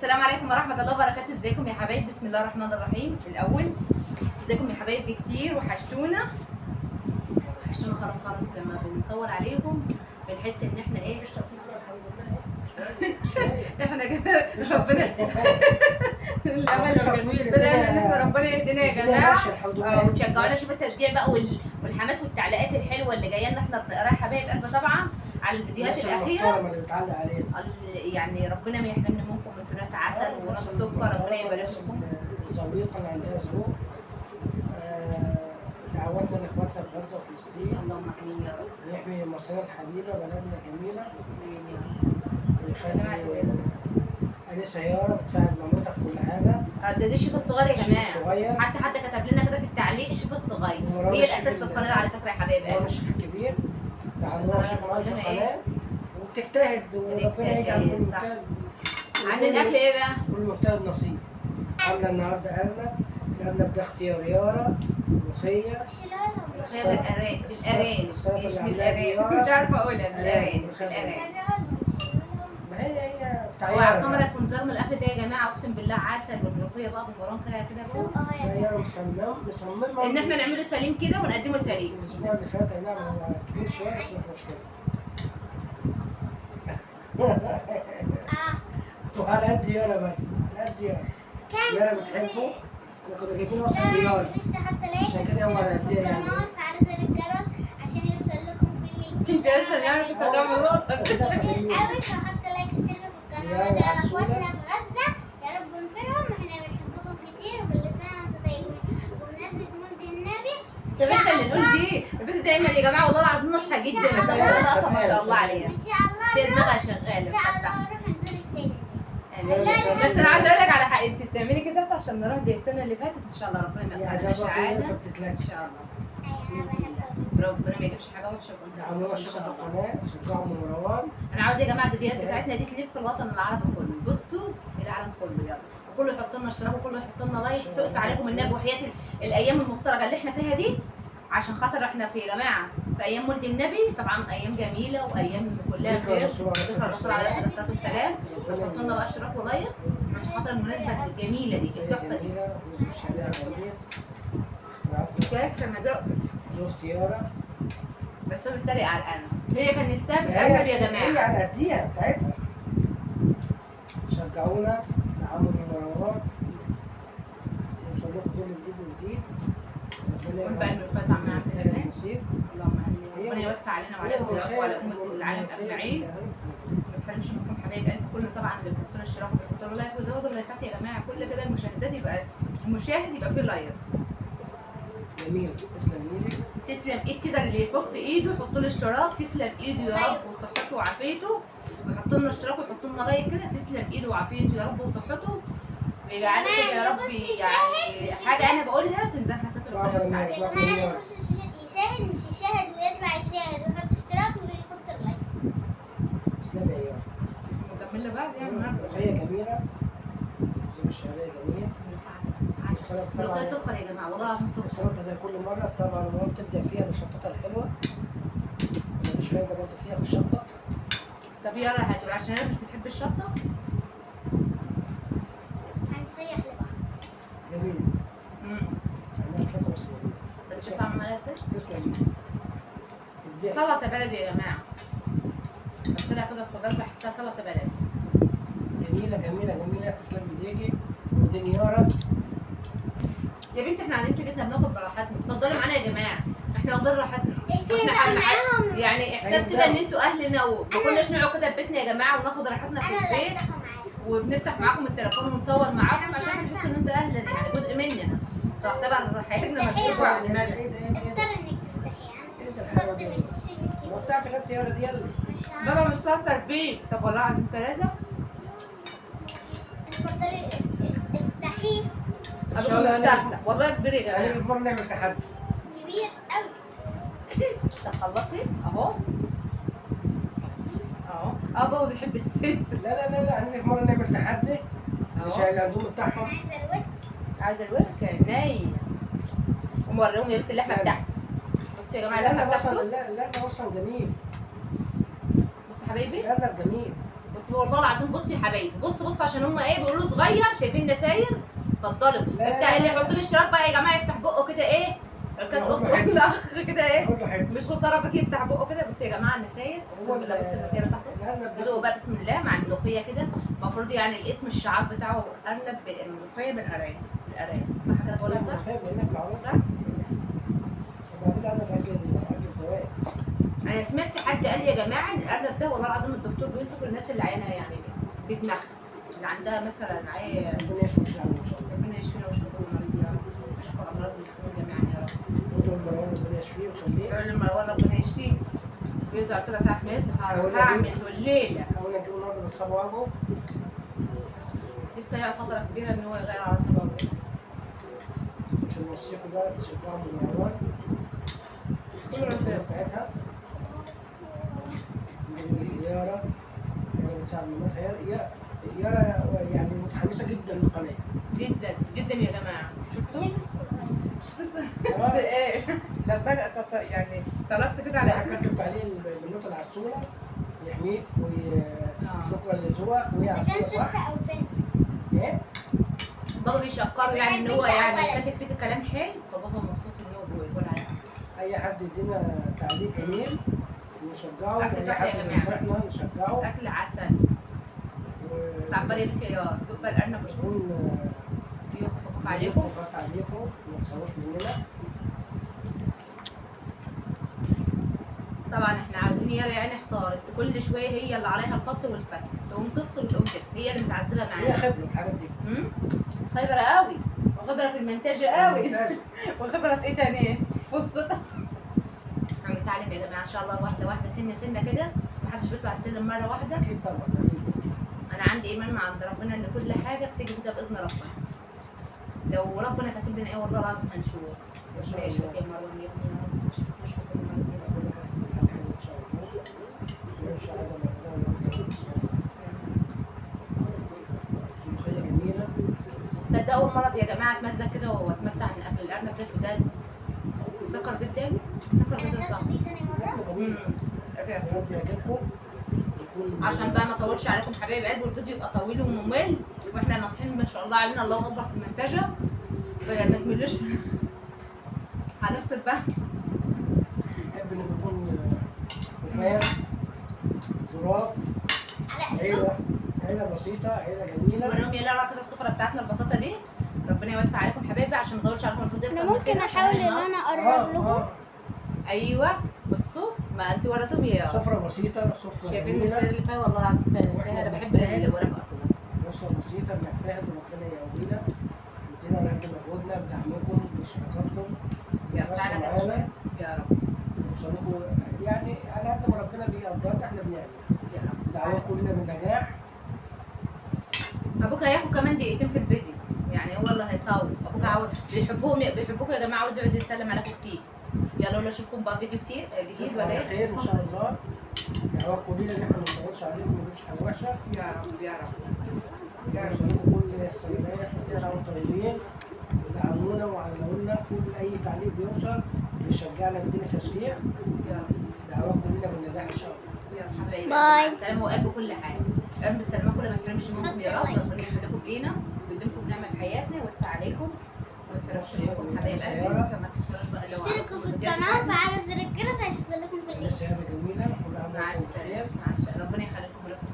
السلام عليكم ورحمة الله وبركاته. ازيكم يا حبايب؟ بسم الله الرحمن الرحيم. الاول ازيكم يا حبايب؟ كتير وحشتونا وحشتونا خلاص خلاص. لما بنطول عليكم بنحس ان احنا ايه، مفيش تقفيل بقى الحمد لله. شوية شوية احنا كده ربنا الامل بدأنا ان احنا ربنا يهدينا يا جماعة. ماشي الحمد لله. وتشجعونا. شوفوا التشجيع بقى والحماس والتعليقات الحلوة اللي جاية لنا احنا بنقراها حبايب قلب طبعا على الفيديوهات الناس الاخيرة. المحترمة اللي بتعلق علينا يعني ربنا ما يحرمنا منكم، انتوا ناس عسل وناس سكر، ربنا يبارك لكم. الذويقه اللي عندها ذوق. دعواتنا لاخواتنا في غزة وفلسطين، اللهم امين يا رب، ويحمي مصرنا الحبيبة بلدنا الجميلة، امين يا رب. سلام ويخلي عليكم. انسه يارا بتساعد مامتها في كل حاجة. ده الشيف الصغير يا الشيف جماعة، الصغير. حتى كتب لنا كده في التعليق الشيف الصغير، ومروان هي الشيف الاساس في القناة على فكرة يا حبايب مروان قلبي. الشيف الكبير دعموها وشكرا معانا في كلنا إيه؟ القناة، وبتجتهد وربنا يجعل كل بنجتهد، صح. مجتهد عن الاكل ايه بقى؟ كل مجتهد نصيب. عامله النهارده ارنب، الارنب ده اختيار يارا، ملوخية ملوخية بالارانب، بالارانب السلطة مش اللي عاملاها دي بالارانب، يارا. مش عارفه اقولها، بالارانب ملوخية بالارانب. ما هي بتاع وعلى يارا الكاميرا ده. يكون ظلم الاكل ده يا جماعة، اقسم بالله عسل. والملوخيه بقى بالمرام كده كده بقى. ده يارا مصممه ان احنا نعمله سليم كده ونقدمه سليم. الاسبوع اللي فات، اي نعم هو كبير شوية بس مش مشكلة. وعلى قد يارا، بس على قد يارا. يارا بتحبه، احنا كنا جايبين اصلا ليارا، عشان كده هو على قد يعني. عشان يوصل لكم كل جديد. عشان يعرف يطلع من كتير قوي، فحط like واشتركوا في القناة وادعوا لاخواتنا في غزة، يا رب انصرهم. احنا بنحبكم كتير وكل سنة وانتم طيبين. وبمناسبة مولد النبي طب احنا اللي نقول دي البنت دايما يا جماعة والله العظيم ناصحه جدا، بتاخد لقطة ما شاء الله عليها، ان شاء الله بس هي دماغها شغالة. ان شاء الله نروح نزور السنة دي. بس انا عايزه اقول لك على حاجة، انت بتعملي كده عشان نروح زي السنة اللي فاتت ان شاء الله، ربنا ما هي يقطعناش عايزاها عادة بقى ان فبتتلكش. شاء الله. ايوه انا باذن بحبكم. الله ربنا ما يجيبش حاجة وحشة. دعمونا إن شاء واشتركوا في الله. القناة، شجعوا ام مروان. انا عاوزه يا جماعة الفيديوهات بتاعتنا دي تلف الوطن العربي كله، بصوا العالم كله، يلا وكله يحط لنا اشتراك وكله يحط لنا like. سقت عليكم النبي وحياه الايام المفترجه اللي احنا فيها دي، عشان خاطر احنا في يا جماعة في ايام مولد النبي، طبعا ايام جميلة وايام كلها ذكرى خير، الرسول عليه ذكرى الرسول عليه الصلاة والسلام. فتحطوا لنا بقى اشتراك و like عشان خاطر المناسبة الجميلة دي التحفة دي. جميلة رز بالشعريه جميل، اختراعات كيف لما دق لاخت يارا. بس هو بيتريق على الارنب، هي كان نفسها في الارنب يا هي جماعة. على قديها بتاعتها. شجعونا، دعموا ام مروان، يوصل لكم كل جديد وجديد. ربنا قول بقى الملوخية طعمها عامل يجعل ازاي؟ نصيب. اللهم امين، ربنا يوسع علينا وعليكم يا رب وعلى امه العالم اجمعين. ما تحرمش منكم حبايب قلب كله طبعا اللي بيحطوا لنا اشتراك وبيحطوا لنا like، وزودوا اللايكات يا جماعة، كل كده المشاهدات يبقى المشاهد يبقى فيه like. جميل، تسلم ايدك. تسلم ايد كده اللي يحط ايده يحط له اشتراك، تسلم ايده يا رب وصحته وعافيته، ويحط لنا اشتراك ويحط لنا like كده، تسلم ايده وعافيته يا رب وصحته، ويجعله كده يا رب يعني حاجة انا بقولها في ميزان حسنات ربنا يوسع عليك. يا جماعة اللي يخش يشاهد، مش يشاهد ويطلع يشاهد ويحط اشتراك ويحط ال like. تسلم يا يارا. مكملة بقى يعني النهارده. ملوخية جميلة، رز بالشعريه جميل. عسل عسل، السلطة ملوخية طبعا سكر يا جماعة والله العظيم سكر. السلطة زي كل مرة طبعا ماما بتبدع فيها بالشطه الحلوة، مفيش فايده برضه فيها في الشطه. طب يلا هاتوا عشان انا مش بتحب الشطه. هنسيح لبعض. جميل، عندها شطه بس جميل. بس شفت عملها ازاي؟ تسلم ايدك. ابداع. سلطة بلدي يا جماعة، حط لها كده الخضار بحسها سلطة بلدي. جميلة جميلة جميلة، تسلم ايديكي ودين يارا. يا بنتي احنا قاعدين في بيتنا بناخد براحتنا، اتفضلي معانا يا جماعة، احنا واخدين راحتنا. اكسبي واحنا بقى معاهم معاهم. يعني احساس كده ان انتوا اهلنا، وما كناش نقعد كده في بيتنا يا جماعة وناخد راحتنا في انا اللي البيت، افتحه معاهم. وبنفتح معاكم التليفون ونصور معاكم عشان نحس ان انتوا اهلنا، يعني جزء مننا، تعتبر حياتنا مكشوفة على ايه ده دماغنا. ايه ده ايه ده؟ اضطر انك تفتحي، انا إيه ده الحلاوة هستخدم دي؟ الشيف ما الكبير. بتاعتك انت يارا دي، يلا. مش عارفة. بابا مستهتر بيه. طب والله العظيم ثلاثة. اتفضلي افتحيه. إن شاء الله ابوك مستهتر والله كبير يا جماعة. هنيجي في مرة نعمل تحدي. كبير قوي. طب خلصي اهو اهو. بابا بيحب الست. لا لا لا لا، هنيجي في مرة نعمل تحدي. اهو. مش الهدوم بتاعهم. انا عايزه الورد. عايزه الورك عينيا. وموريهم يا بنت اللحمة بتاعته. بصوا يا جماعة اللحمة لا بتاعته. لا لا اصلا جميل. بصوا حبايبي. الارنب جميل. بصوا والله العظيم، بصوا يا حبايبي، بصوا بصوا عشان هم ايه بيقولوا صغير، شايفين نساير. اتفضلوا افتح اللي يحط لي اشتراك بقى يا جماعة، يفتح بقه كده ايه كانت اخت اخ كده ايه، مش خسارة فيك يفتح بقه كده. بصوا يا جماعة النساير، اقسم بالله بص النساير بتاعته. دوقوا بقى بسم الله مع الملوخية كده. المفروض يعني الاسم الشعار بتاعه ارنب ملوخية بالارانب، بالارانب صح كده بقولها صح؟ صح بسم الله. وبعدين الارنب اكل الزواج. انا سمعت حد قال لي يا جماعة ان الارنب ده والله العظيم الدكتور بيوصف للناس اللي عيانه يعني بدماغها، اللي عندها مثلا عيان. ربنا يشفي ويشفي ان شاء الله. ربنا يشفينا ويشفي كل مريض يا رب، يشفي امراض المسلمين جميعا يا رب. ودول مروان ربنا يشفيه ويخليه. يقول مروان ربنا يشفيه. بيزعل كده ساعة ما يصحى هعمل الليلة. حاولنا نجيبه النهارده بس صبعه وجعه. لسه هيقعد فترة كبيرة ان هو يغير على صبعه. مش هنوصيكم بقى تشجعوا من مروان. كل بتاعتها. يارا يارا بتساعد مامتها. يارا يعني متحمسة جدا للقناة. جدا جدا يا جماعة. شفتوا؟ شوفوا ايه لو يعني طلبت كده على اسمك. كتبت عليه بالنوتة العسولة يحميك وشكرا لذوقك. وهي عسولة صح؟ أو بنت. ايه؟ بابا بيشكره يعني ان هو يعني كاتب فيك كلام حلو، فبابا مبسوط ان هو بيقول عليه. اي حد يدينا تعليق جميل نشجعه، اي حد ينصحنا نشجعه. اكل عسل. تعبري يا بنتي يا دوق بقى الارنب وشوف. ضيوف خفاف عليكم. خفاف عليكم، ما تخسروش مننا. طبعا احنا عاوزين يارا يعني احتارت كل شوية، هي اللي عليها الفصل والفتح، تقوم تفصل وتقوم تفتح، هي اللي متعذبه معانا. هي خبره في الحاجات دي. خبره قوي، وخبره في المونتاج قوي، وخبره في ايه تاني؟ بصوا هنتعلم يا جماعة ان شاء الله واحدة واحدة، سنة سنة كده، محدش بيطلع السلم مرة واحدة. اكيد طبعا. انا عندي ايمان مع عند ربنا ان كل حاجة بتيجي كده باذن ربنا. لو ربنا كاتب لنا ايه والله العظيم هنشوف. ربنا يشفيك يا مروان يا ابني يا رب، يشفيك يا مروان يا رب. ربنا كاتب كل حاجة حلوة ان شاء الله. وان شاء الله ملوخية جميلة. صدق اول مرة يا جماعة اتمزج كده واتمتع ان اكل الارنب ده بجد مسكر جدا، مسكر جدا صح. دي تاني مرة. يا رب يعجبكم. عشان بقى ما اطولش عليكم حبايب قلبي والفيديو يبقى طويل وممل، واحنا ناصحين ما شاء الله علينا الله اكبر في المنتجة، فما تملوش. هنفصل بقى. بحب ان يكون خفاف ظراف، عيله عيله بسيطة، عيله جميلة. وريهم يلا بقى كده السفرة بتاعتنا البساطة دي. ربنا يوسع عليكم حبايبي عشان ما اطولش عليكم الفيديو. انا ممكن احاول ان انا اقرب لكم. ايوه بصوا ما انت وريتهم يا سفره بسيطة، سفره شايفين السر اللي فيها والله العظيم فيها نسيها. انا بحب الورق اصلا. سفره بسيطة بنجتهد وربنا يقوينا ويدينا على قد مجهودنا بدعمكم باشتراكاتكم. يا تعالى يا رب نوصلكم يعني على قد ما ربنا بيقدرنا احنا بنعمل. يا رب دعواتكم لنا بالنجاح. ابوك هياخد كمان دقيقتين في الفيديو، يعني هو اللي هيطول. ابوك عاوز بيحبوهم بيحبوكوا يا جماعة، عاوز يقعد يسلم عليكم كتير. يلا ولا اشوفكم بقى فيديو كتير جديد ولا ايه؟ خير ان شاء الله. دعواتكم لينا ان احنا ما نطولش عليكم وما نجيبش حاجة وحشة. يا رب يا رب يا رب. يوصلكم كل السلامات وكل سنة وانتم طيبين. ودعمونا وعلمونا، كل اي تعليق بيوصل بيشجعنا بيدينا تشجيع. يا رب دعواتكم لينا بالنجاح ان شاء الله. يا حبايبي bye. مع السلامة وقلب كل حاجة. قلب السلامة كل ما تحرمش منكم يا رب. ربنا يخليكم لينا ويديمكم نعمه في حياتنا ويوسع عليكم وما تحرمش منكم حبايب قلبي. فما تنسوش بقى لو اشتركوا في القناة وفعلوا زر الجرس عشان يوصلكم كل جديد. سيارة جميلة، كل عام مع وانتم السلامة بخير. مع السلامة. ربنا يخليكم لكم.